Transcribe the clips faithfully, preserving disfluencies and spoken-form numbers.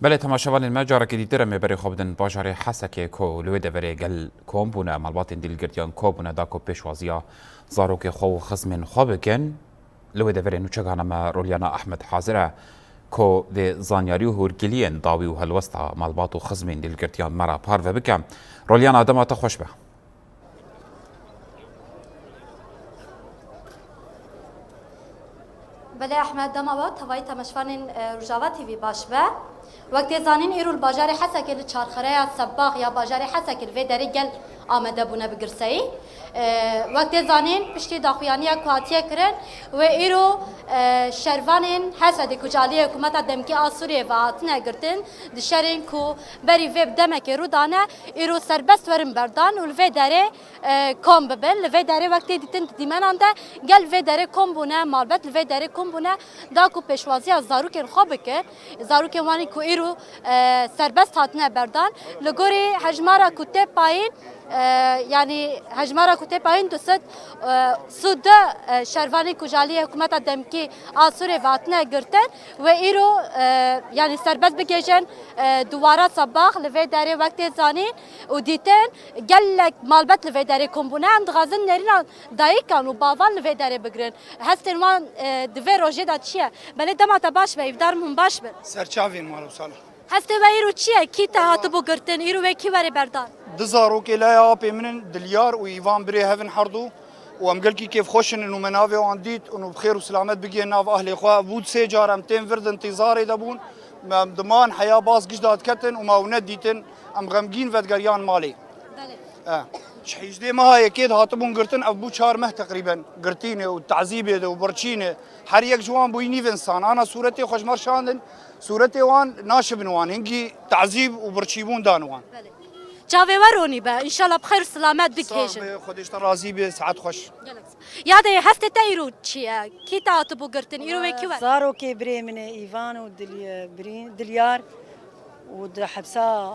Belê, temaşevanên me, carekê dîtir em ê berê xwe bidin bajarê Hesekê ku li wê deverê gel kom bûne, malbatên dîlgirtiyan kom bûne da ku pêşwaziya zarokê xwe û xizmên xwe bikin. Li wê deverê nûçegana me Rolyana Ehmed hazir e ku dê zanyarî û hûrgiliyên dawî û helwesta malbat û xizmên dîlgirtiyan me re parve bike. Rolyana, dema te xweş be. Belê Ehmed, dema we tevayî temaşevanên, e, Rojava T V baş be. Wek tê zanîn, îro li bajarê Hesekê li çarxereya Sebbax ya bajarê Hesekê li vê derê gel amade bûne bi girseyî. E, wek tê zanîn, piştî daxuyaniya ku hatiye kirin, wê îro, e, şervanên Hesedê ku ji aliyê hikûmeta demkî a Sûriyê ve hatine girtin, di şerên ku berî vê bi demekê rû dane, îro serbest werin berdan û li vê derê e, kom bibin. Li vê derê wek tê dîtin di dîmenan de gel vê derê kom bûne, malbet li vê derê kom bûne, da ku pêşwaziya zarokên xwe bikin. Zarokên wan ê ku îro, e, serbest hatine berdan. Li gorî hejmara ku tê payîn, e, yanî hejmara ku tê payîn du sed, e, sî û du, e, şervanên ku ji aliyê hikûmeta demkî a Sûriyê ve hatine girtin. Wê îro, e, yanî serbest bigihêjin, e, dûvara Sebbax li vê derê wek tê zanîn û dîtin. Gelek malbet li vê derê kom bûne, em dixwazin nêrîna dayikan û bavan li vê derê bigirin. Hestên wan, e, di vê rojê de çi ye? Belê dema te baş be, îvdar min baş bin. Serçavên mal û sala. Hestê we îro çi ye? Kî te hatibû girtin? Îro wê kî werê berdan? Du zarokê laya apê min in, Dilyar û Îvan birê hev in herdû û em gelkî kêfxweş in û me navê wan dît û bi xêr û silamet bigihên nav ahlê xwe. Bû sê car em tên vir di întîzarê de bûn. Me em diman heya bas giş dadiketin û me ew nedîtin. Em xemgîn vedigeriyan malê. Belê. E, ji hêjdê meha yekê de hatibûn girtin, ev bû çar meh teqrîben girtî ne û tazîbê de û birçî ne. Her yek ji wan bûyî nîv însan. Ana sûretê xwe ji me re şandin, sûretê wan naşibin wan. Hingî tazîb û birçîbûn dan wan. Belê. Çavê we ronî be. Înşallah bi xêr û silamet digihêjin. Sağ be, Xwedê ji te razî be, saet xweş. Gelek sağ. Ya de hestê te îro çi ye? Kî te hatibû girtin? Îro wê kî we? Zarokê birê min e, Îvan û Dilye-, birî-, Dilyar û di hepsa,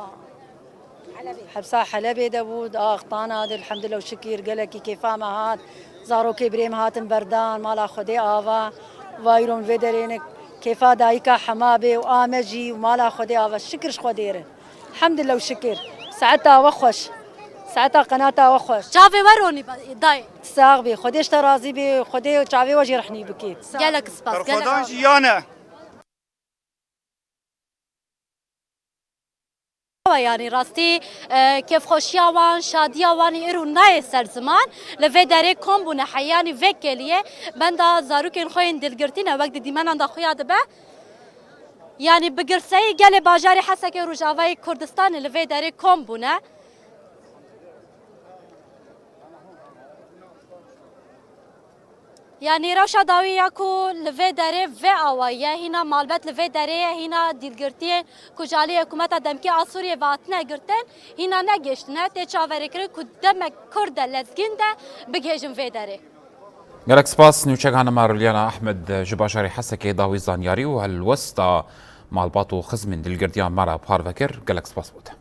hepsa Helebê de bû, di axtana de, elhamdülillah û şikir, gelekî kêfa me hat. Zarokê birê min hatin berdan, mala Xwedê ava, va îro min vê derê ne, kêfa dayika hema bê û a me jî û mala Xwedê ava, şikir ji Xwedê re. Hemdillah û şikir. Saeta we xweş. Saeta qenata we xweş. Çavê we ronî be, dayê. Sax bî. Xwedê ji te razî bî. Xwedê çavê we jî rehnî bikî. Gelek spas. Gelek Berxwedan spas. Jiyane. Yanî rastî, e, kêfxweşiya wan, şadiya wan îro nayê ser ziman. Li vê derê kom bûne heyanî vê kêliyê. Benda zarokên xwe yên dilgirtî ne, wek di dîmenan de xuya dibe. Yanî bi girseyî gelê bajarê Hesekê Rojavayê Kurdistanê li vê derê kom bûne. Yanî rewşa dawî ya ku li vê derê vê awayî ye, hîna malbet li vê derê ye, hîna dîlgirtiyên ku ji alî hikûmeta demkî a Sûriyê ve hatine girtin, hîna negihiştine, tê çaverêkirin ku demek Kurd de, lezgîn de bigihêjin vê derê. Gelek spas. Nûçegana me Rûlyana Ehmed ji bajarê Hesekê dawî zanyarî û helwesta malbat û xizmên dilgirtiyan me re parve kir. Gelek spas bo te.